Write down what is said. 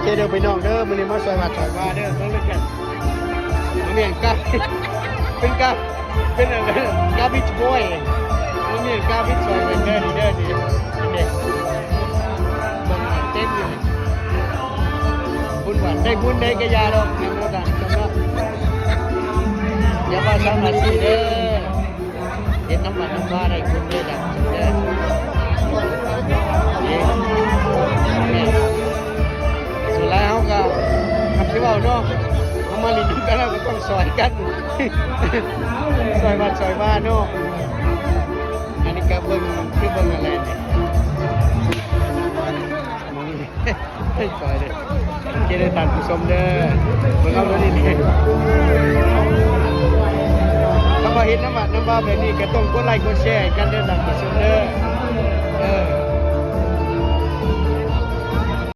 ເດີພີ່ນ້ອງເດີ ມື້ນີ້ມາຊ່ອຍວັດຊ່ອຍວາເດີ ເບິ່ງນຳກັນ. ບໍ່ແມ່ນກາ ເປັນກາ ເປັນ garbage boy ບໍ່ແມ່ນ garbage boy ເດີ ນີ້ເດີ ນີ້ເດ້ ເບິ່ງເຕັມຢູ່. ບຸນວັດໄດ້ບຸນໄດ້ກະຢ່າດອກ ແມ່ນບໍ່ຕາມເນາະ. ຢ່າວ່າສາມາດຊິເດີ ເຮັດນຳວັດນຳວາໄດ້ບຸນເດີ ດຳເດີ. ນີ້ ແມ່ນ ສ່ວນຫຼາຍເຮົາກໍ ຄືເວົ້າເນາະ ເຮົາມາຫຼິ້ນນຳກັນ ເຮົາກໍຕ້ອງຊ່ອຍກັນ ຊ່ອຍວັດຊ່ອຍວາເນາະ. ອັນນີ້ກໍເບິ່ງ ຄືເບິ່ງອັນແລະ ມອງນີ້ ຊ່ອຍເດີ ໂອເຄເດີທ່ານຜູ້ຊົມເດີ ເບິ່ງເອົາເດີນີ້. ຄຳວ່າເຮັດນຳວັດນຳວາແບບນີ້ ກໍຕ້ອງກົດໄລກົດແຊໃຫ້ກັນເດີທ່ານຜູ້ຊົມເດີ ເອີ.